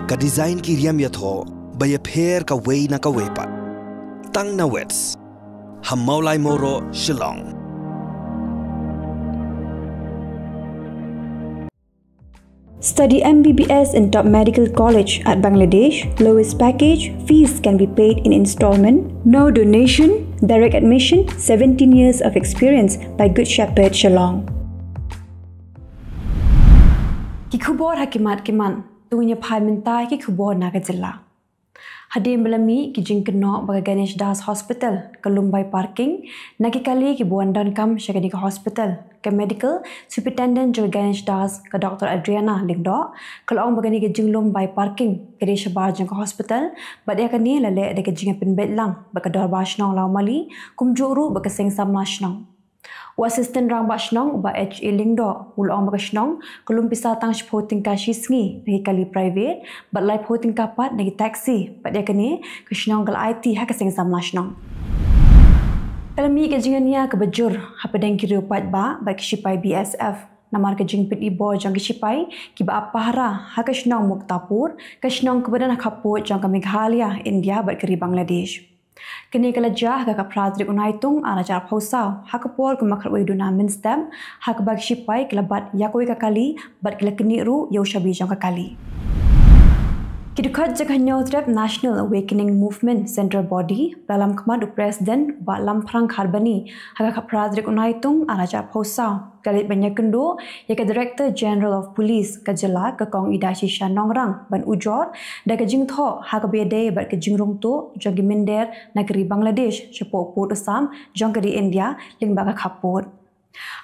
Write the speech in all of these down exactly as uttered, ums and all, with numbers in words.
Ka design ki riam ïathoh ba ïapher kawei na kawei pat. Tang na Wits ha Mawlai Mawroh, Shillong. Study M B B S in top medical college at Bangladesh. Lowest package, fees can be paid in installment. No donation, direct admission, seventeen years of experience by Good Shepherd Shillong. Ki khubor ha ki mat ki mat, to ngin ïa phai mynta ki khubor na ka jylla. Hadien ba la mih ki jingkynnoh ba ka Ganesh Das Hospital ka lum bai parking na ki kali kiba wan donkam sha kane ka hospital, ka Medical Superintendent jong ka Ganesh Das, ka Doctor Adriana Lyngdoh, ka la ong ba kane ka jinglum bai parking ka dei shabar jong ka hospital, bad ïa kane la leh da ka jingïapynbeit lang bad ka Dorbar Shnong Lawmali, kumjuh ruh bad ka Seng Samla Shnong. U Assistant Rangbah Shnong, u Bah H A Lyngdoh, u la ong ba ka shnong ka lum pisa tang shiphew tyngka shi sngi na ki kali private bad laiphew tyngka pat na ki taxi, bad ïa kane ka shnong ka la aiti ha ka Seng Samla Shnong. Ka la mih ka jingania kaba jur hapdeng ki riew paidbah bad ki shipai B S F namar ka jingpynibor jong ki shipai kiba ap pahara ha ka shnong Muktapur, ka shnong kaba don ha khappud jong ka Meghalaya, India bad ka ri Bangladesh. Kane ka la jia ha ka khatphra tarik u Naitung arhajar arphew saw, ha ka por kumba khatwei duna mynstep, ha kaba ki shipai ki la bat ïa kawei ka kali bad ki la knieh ruh ïa u shabi jong ka kali. Ki dkhot jong ka Hynñiewtrep National Awakening Movement Central Body, ba la lam khmat u President, u Bah Lamphrang Kharbani, ha ka khatphra tarik u Naitung arhajar arphew saw, ka la leit ban ïakynduh ïa ka Director General of Police ka jylla, ka Kong Idashisha Nongrang, ban ujor da ka jingthoh ha kaba ïadei bad ka jingrung tuh jong ki mynder na ka ri Bangladesh shapoh pud u sam jong ka ri India lyngba ka khappud.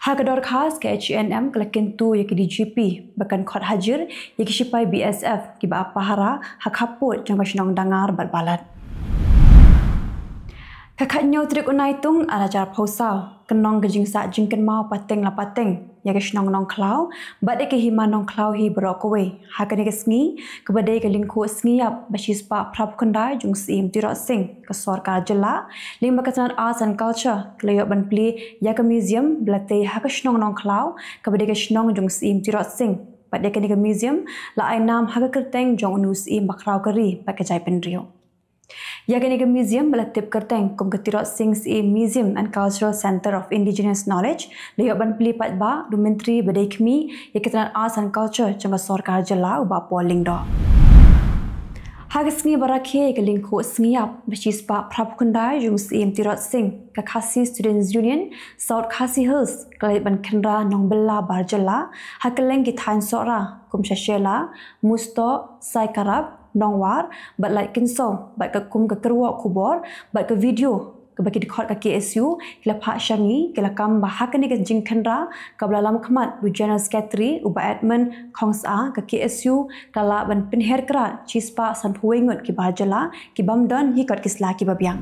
Ha ka dorkhas, ka H A N M ka la kyntu ïa ka D G P ba kan khot hajir ïa ki shipai B S F kiba ap pahara ha khappud jong ka shnong Dangar bad Balat. Ka khathynñiew tarik u Naitung arhajar arphew saw, ka nong ka jingsah jingkynmaw pateng la pateng ïa ka shnong Nongkhlaw bad ïa ka hima Nongkhlaw hi baroh kawei ha kane ka sngi, kaba dei ka lyngkhuh sngi ïap ba shispah phraphew khyndai jong u Syiem Tirot Sing. Ka sorkar jylla lyngba ka tnat Arts and Culture ka la ïoh ban plie ïa ka museum ba la tei ha ka shnong Nongkhlaw, kaba dei ka shnong jong u Syiem Tirot Sing. Bad ïa kane ka museum la ai nam ha ka kyrteng jong une u syiem bakhraw ka ri bad ka jaitbynriew. Ïa kane ka museum ba la tip kyrteng kum ka Tirot Sing Syiem Museum and Cultural Centre of Indigenous Knowledge la ïoh ban plie paidbah da u Myntri ba dei khmih ïa ka tnat Arts and Culture jong ka sorkar jylla, u Bah Paul Lyngdoh. Ha ka sngi ba rakhe ïa ka lyngkhuh sngi ïap ba shispah phraphew khyndai jong u Syiem Tirot Sing, ka Khasi Students Union South Khasi Hills ka la leit ban khynra nongbylla bar jylla ha kylleng ki thaiñ Sohra kum Sashela, Mustoh, Saikarap, Nongwar bad Laitkynsow, bad ka kum ka kyrwoh khubor bad ka video kaba ki dkhot ka K S U ki la phah sha ngi, ki la kam ba ha kane ka jingkhynra kaba la lam khmat da u General Secretary, u Bah Edmund Khongsah, ka K S U ka la lah ban pynher krad shispah sanphew wei ngut ki bar jylla ki bym don hi kot ki sla kiba biang.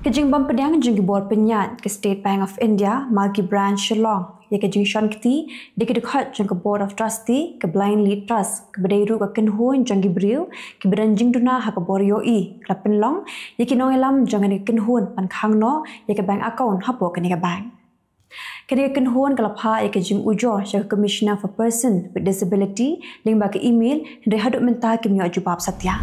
Ka jingbym pdiang jong ki bor pynïaid ka State Bank of India Multi Branch Shillong ïa ka jingshon kti da ki dkhot jong ka Board of Trustee ka Blind Lead Trust, kaba dei ruh ka kynhun jong ki briew kiba don jingduna ha ka bor ïohi, ka la pynlong ïa ki nongïalam jong kane ka kynhun ban khang noh ïa ka bank account hapoh kane ka bank. Kane ka kynhun ka la phah ïa ka jingujor sha ka Commissioner for Person with Disability lyngba ka email, hynrei haduh mynta kim ïoh jubab satia.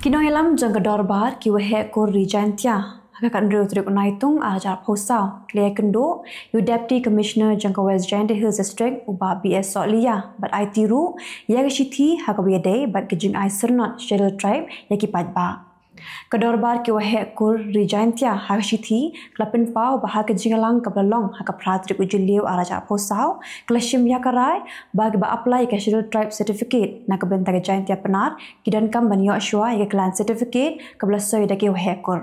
Ki nongïalam jong ka dorbar ki Waheh Kur Ri Jaintia, ha ka khathynriew tarik u Naitung arhajar arphew saw, ki la ïakynduh ïa u Deputy Commissioner jong ka West Jaintia Hills District, u Bah B S Sohliya, bad aiti ruh ïa ka shithi ha kaba ïadei bad ka jingai syrnod Scheduled Tribe ïa ki paidbah. Ka dorbar ki Waheh Kur Ri Jaintia ha ka shithi ka la pynpaw ba ha ka jingïalang kaba la long ha ka phra tarik u Jylliew arhajar arphew saw, ka la shim ïa ka rai ba kiba apply ïa ka Scheduled Tribe Certificate na ka bynta ka Jaintia Pnar ki donkam ban ïoh shuwa ïa ka Clan Certificate kaba la soi da ki Waheh Kur.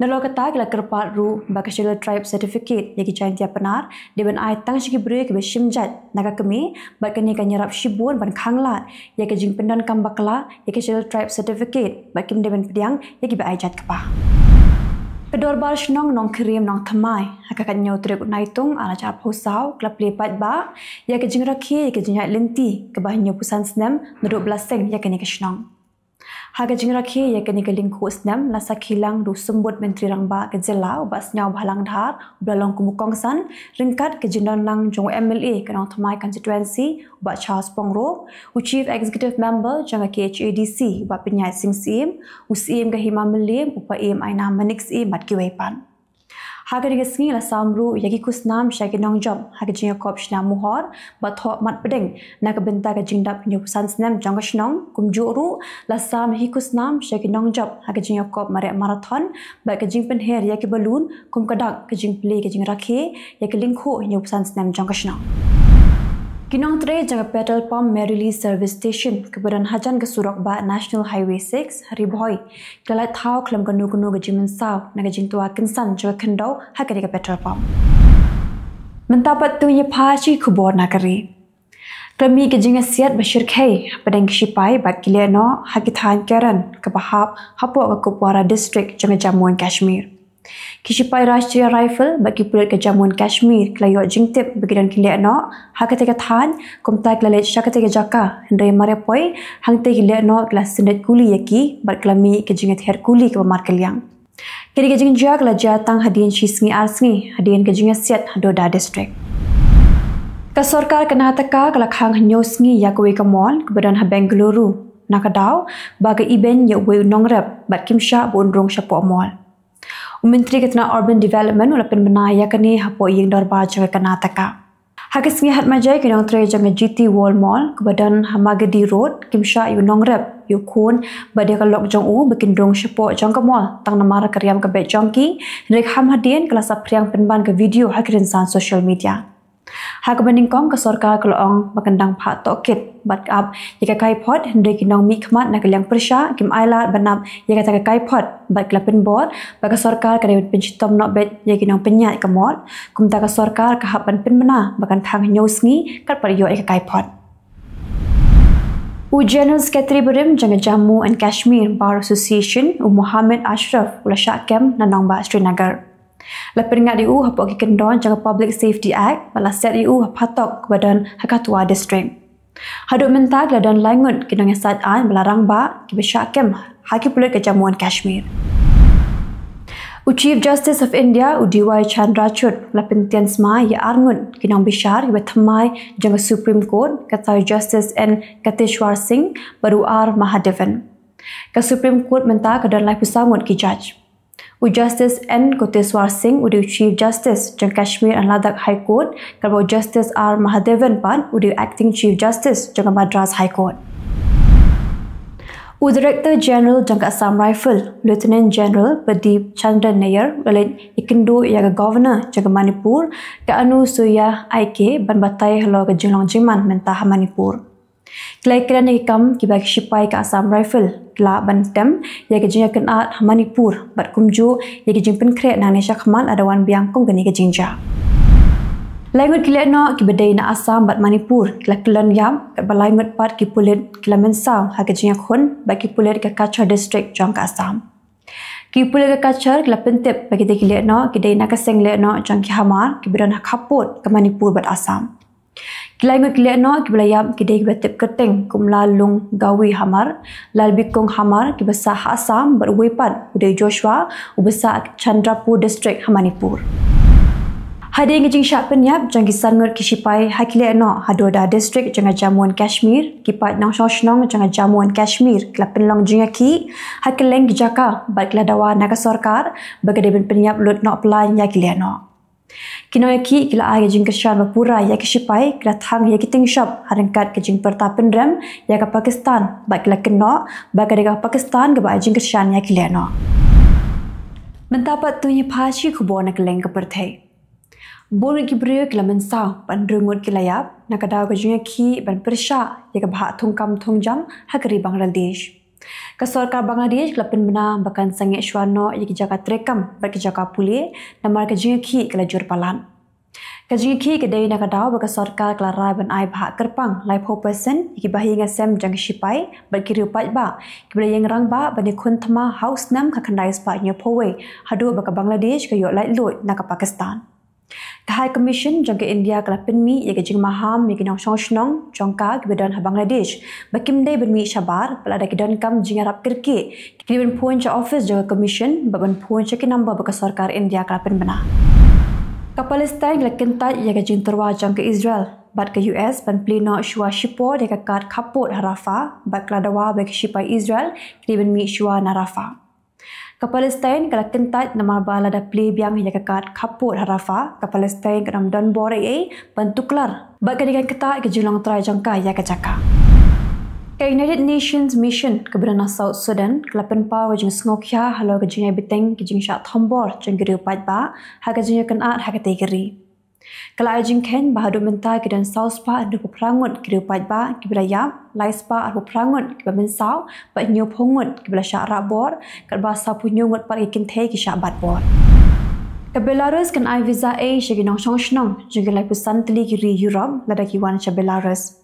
Nalor kata, ki la kyrpad ruh ba ka Scheduled Tribe Certificate ïa ki Jaintia Pnar dei ban ai tang sha ki briew kiba shim jait na ka kmie, bad kane kan ïarap shibun ban khanglad ïa ka jingpyndonkam bakla ïa ka Scheduled Tribe Certificate, bad kim dei ban pdiang ïa kiba ai jait kpa. Ka Dorbar Shnong Nongkhriem Nongthymmai ha ka khathynñiew tarik u Naitung arhajar arphew saw ka la plie paidbah ïa ka jingrakhe ïa ka jingïaid lynti kaba hynñiewphew san snem naduh ba la seng ïa kane ka shnong. Ha ka jingrakhe ïa kane ka lyngkhuh snem la sakhi lang da u Symbud Myntri Rangbah ka jylla u Bah Sniawbhalang Dhar, u ba la long kum u kongsan ryngkat ka jingdon lang jong u M L A ka Nongthymmai constituency u Bah Charles Pyngrope, u Chief Executive Member jong ka K H A D C u Bah Pynïaid Sing Syiem, u Syiem ka Hima Mylliem, u Paiem Ainam Manik Syiem bad kiwei pat. Ha kane ka sngi la sam ruh ïa ki khusnam sha ki nongjop ha ka jingïakop shna mohor bad thoh mat pdeng na ka bynta ka jingdap hynñiewphew san snem jong ka shnong, kumjuh ruh la sam ïa ki khusnam sha ki nongjop ha ka jingïakop mareh marathon bad ka jingpynher ïa ki balloon kum ka dak ka jingplie ka jingrakhe ïa ka lyngkhuh hynñiewphew san snem jong ka shnong. Ki nongtrei jong ka petrol pump Merili Service Station kaba don hajan ka surok bah National Highway six ha Ri Bhoi, ki la lait thaw khlem kano kano ka jingmynsaw na ka jingtwa kynsan jong ka khyndew ha kane ka petrol pump. Mynta pat to ngin ïa peit sha ki khubor na ka ri. Ki la mih ka jingïasiat ba shyrkhei hapdeng ki shipai bad ki lehnoh ha ki thaiñ Karen kaba hap hapoh ka Kupwara District jong ka Jammu and Kashmir. Ki shipai Rashtriya Rifle bad ki pulit ka Jammu and Kashmir ki la ïoh jingtip ba ki don ki lehnoh ha katei ka thaiñ, kumta ki la leit sha katei ka jaka, hynrei mar ïa poi hangtei ki lehnoh ki la syndet kuli ïa ki bad ki la mih ka jingïathied kuli kaba markylliang. Kane ka jingjia ka la jia tang hadien shi sngi ar sngi hadien ka jingïasiat ha Doda District. Ka sorkar Karnataka ka la khang hynñiew sngi ïa kawei ka mall kaba don ha Bengaluru, na ka daw ba ka ibeiñ ïa uwei u nongrep bad kim shah ba un rung shapoh mall. U Myntri ka tnat Urban Development u la pynbna ïa kane hapoh ïing dorbar jong ka Karnataka. Ha ka sngi Hatmaja ki nongtrei jong ka G T World Mall kaba don ha Magadi Road kim shah ïa u nongrep, ïa u khun bad ïa ka lok jong u ba kin rung shapoh jong ka mall tang namar ka riam ka beit jong ki, hynrei kham hadien ka la saphriang pynban ka video ha ki rynsan social media. Ha kaba nyngkong ka sorkar ka la ong ba kan dang phah tohkit bad ap ïa ka kaiphod, hynrei ki nongmihkhmat na ka liang pyrshah kim ailad ban ap ïa kata ka kaiphod bad ki la pynbor ba ka sorkar ka dei ban pynshitom noh beit ïa ki nongpynïaid ka mall. Kumta ka sorkar ka hap ban pynbna ba kan khang hynñiew sngi katba ïoh ïa ka kaiphod. U General Secretary barim jong ka Jammu and Kashmir Bar Association u Mohammed Ashraf u la shah kem na nongbah Srinagar. La pynngat ïa u hapoh ki kyndon jong ka Public Safety Act bad la set ïa u ha phatok kaba don ha Kathua District. Haduh mynta ki la don lai ngut ki nongïasaid aiñ ba la rangbah kiba shah kem ha ki pulit ka Jammu and Kashmir. U Chief Justice of India u D Y Chandrachud la pyntian smai ïa ar ngut ki nongbishar kiba thymmai jong ka Supreme Court, kata u Justice N Kateshwar Singh bad u R Mahadevan. Ka Supreme Court mynta ka don laiphew saw ngut ki judge. U Justice N Koteswar Singh u dei u Chief Justice jong Kashmir and Ladakh High Court, katba u Justice R Mahadevan pat u dei u Acting Chief Justice jong ka Madras High Court. U Director General jong ka Assam Rifle, Lieutenant General Pradeep Chandra Nair, u la leit ïakynduh ïa ka Governor jong ka Manipur, ka Anusuiya Uikey, ban batai halor ka jinglong jingman mynta ha Manipur. Ki la ïakren ïa ki kam kiba ki shipai ka Assam Rifle ki lah ban tem ïa ka jingïakynad ha Manipur bad kumjuh ïa ka jingpynkhreh nangne shakhmat lada wan biang kum kane ka jingjia. Lai ngut ki lehnoh kiba dei na Assam bad Manipur ki la kyllon ïap, katba lai ngut pat ki pulit ki la mynsaw ha ka jingïakhun bad ki pulit ka Cachar District jong ka Assam. Ki pulit ka Cachar ki la pyntip ba kitei ki lehnoh ki dei na ka seng lehnoh jong ki Hmar kiba don ha khappud ka Manipur bad Assam. Ki lai ngut ki lehnoh kiba la ïap ki dei kiba tip kyrteng kum u Lal Lung Gawi Hmar, Lal Bikung Hmar kiba sah ha Assam bad uwei pat u dei u Joshua uba sah Chandrapur District ha Manipur. Hadien ka jingshah pynïap jong ki san ngut ki shipai ha ki lehnoh ha Doda District jong ka Jammu and Kashmir, ki paid nongshong shnong jong ka Jammu and Kashmir ki la pynlong jingïakhih ha kylleng ki jaka bad ki la dawa na ka sorkar ba ka dei ban pynïap lut noh palat ïa ki lehnoh. Ki nongïakhih ki la ai ka jingkyrshan ba pura ïa ki shipai, ki la thang ïa ki tyngshop ha ryngkat ka jingpyrta pynrem ïa ka Pakistan bad ki la kynnoh ba ka dei ka Pakistan kaba ai jingkyrshan ïa ki lehnoh. Mynta pat to ngin ïa peit sha ki khubor na kylleng ka pyrthei. Bun ngut ki briew ki la mynsaw bad hynriew ngut ki la ïap na ka daw ka jingïakhih ban pyrshah ïa ka bhah thungkam thungjam ha ka ri Bangladesh. Ka sorkar Bangladesh ka la pynbna ba kan sangeh shuwa noh ïa ki jaka treikam bad ki jaka pule namar ka jingïakhih ka la jur palat. Ka jingïakhih ka dei na ka daw ba ka sorkar ka la rai ban ai bhah kyrpang laiphew percent ïa ki bahaïing hasem jong ki shipai bad ki riew paidbah kiba la ïeng rangbah ban ïakhun thma ha u snem khatkhyndai spah hynñiewphew wei haduh ba ka Bangladesh ka ïoh laitluid na ka Pakistan. Ka High Commission jong ka India ka la pynmih ïa ka jingmaham ïa ki nongshong shnong jong ka kiba don ha Bangladesh ba kim dei ban mih shabar, ba lada ki donkam jingïarap kyrkieh, ki dei ban phone sha office jong ka Commission bad ban phone sha ki number ba ka sorkar India ka la pynbna. Ka Palestine ka la kyntait ïa ka jingtyrwa jong ka Israel bad ka U S ban plie noh shuwa shipor ïa ka kad khappud ha Rafah, bad ka la dawa ba ki shipai Israel ki dei ban mih shuwa na Rafah. Ka Palestine ka la kyntait namar ba lada plie biang ïa ka kad khappud ha Rafah, ka Palestine kan ym don bor ei ei ban tuklar bad ka dei ban ktah ïa ka jinglong trai jong ka ïa ka jaka. Ka United Nations Mission kaba don ha South Sudan ka la pynpaw ka jingsngewkhia halor ka jingïaibteng ka jingshah thombor jong ki riew paidbah ha ka jingïakynad ha katei ka ri. Ka la ai jingkheiñ ba haduh mynta ki don saw spah hynriewphew phra ngut ki riew paidbah kiba la ïap, lai spah arphew phra ngut kiba mynsaw, bad hynñiewphew ngut kiba la shah rah bor, katba sawphew hynñiew ngut pat ki kynthei ki shah bat bor. Ka Belarus kan ai visa ei sha ki nongshong shnong jong ki laiphew san tylli ki ri Europe lada ki wan sha Belarus.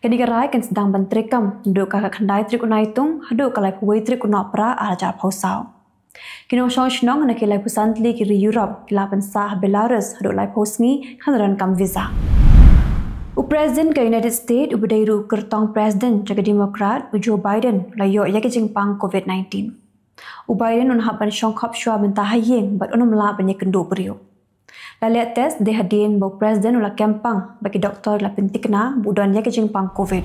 Kane ka rai kan sdang ban treikam naduh ka khatkhyndai tarik u Naitung haduh ka laiphew wei tarik u Nohprah ar hajar arphew saw. Ki nongshong shnong na ki laiphew san tylli ki ri Europe ki lah ban sah ha Belarus haduh laiphew sngi haba donkam visa. U President ka United States uba dei ruh u kyrtong President jong ka Democrat, u Joe Biden, u la ïoh ïa ka jingpang COVID nineteen. U Biden un hap ban shong khop shuwa mynta ha ïing bad un ym lah ban ïakynduh briew. La leh test dei hadien ba u President u la kem pang bad ki doktor ki la pynthikna ba u don ïa ka jingpang COVID.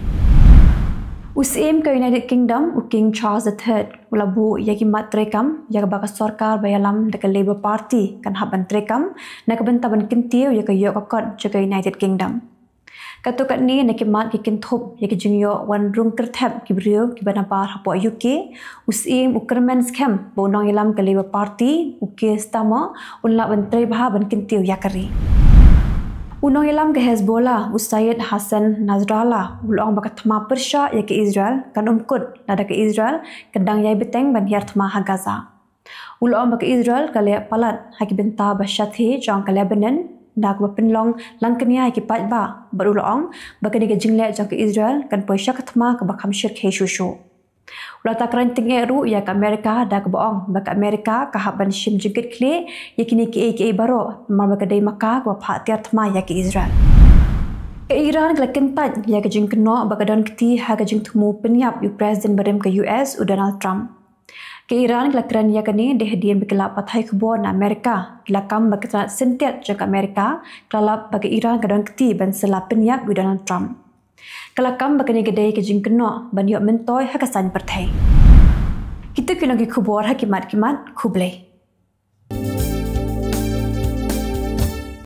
U Syiem ka United Kingdom, u King Charles the Third, u la buh ïa ki mat treikam ïa kaba ka sorkar ba ïalam da ka Labour Party kan hap ban treikam na ka bynta ban kyntiew ïa ka ïoh ka kot jong ka United Kingdom. Katto katne na ki mat ki kynthup ïa ki jingïoh wan rung kyrthep ki briew kiba nabar hapoh U K, u Syiem u kyrmen skhem ba u nongïalam ka Labour Party, u Keir Starmer, un lah ban trei bha ban kyntiew ïa ka ri. U nongïalam ka Hezbollah, u Syed Hassan Nasrallah, u la ong ba ka thma pyrshah ïa ka Israel kan ym kut lada ka Israel ka dang ïai bteng ban hiar thma ha Gaza. U la ong ba ka Israel ka leh palat ha ki bynta ba shathie jong ka Lebanon da kaba pynlong langknia ïa ki paidbah, bad u la ong ba kane ka jingleh jong ka Israel kan poi sha ka thma kaba kham shyrkhei shuh shuh. U la takren tyngeh ruh ïa ka Amerika da kaba ong ba ka Amerika ka hap ban shim jingkitkhlieh ïa kine kiei kiei baroh namar ba ka dei ma ka kaba phah tiar thma ïa ka Israel. Ka Iran ka la kyntait ïa ka jingkynnoh ba ka don kti ha ka jingthmu pynïap ïa u President barim ka U S, u Donald Trump. Ka Iran ka la kren ïa kane dei hadien ba ki lap pathai khubor na Amerika ki la kam ba ka tnat syntiat jong ka Amerika ka la lap ba ka Iran ka don kti ban syllah pynïap ïa u Donald Trump. Ka la kam ba kane ka dei ka jingkynnoh ban ïoh myntoi ha ka saiñ pyrthei. Kito ki long ki khubor ha ki mat ki mat. Khublei.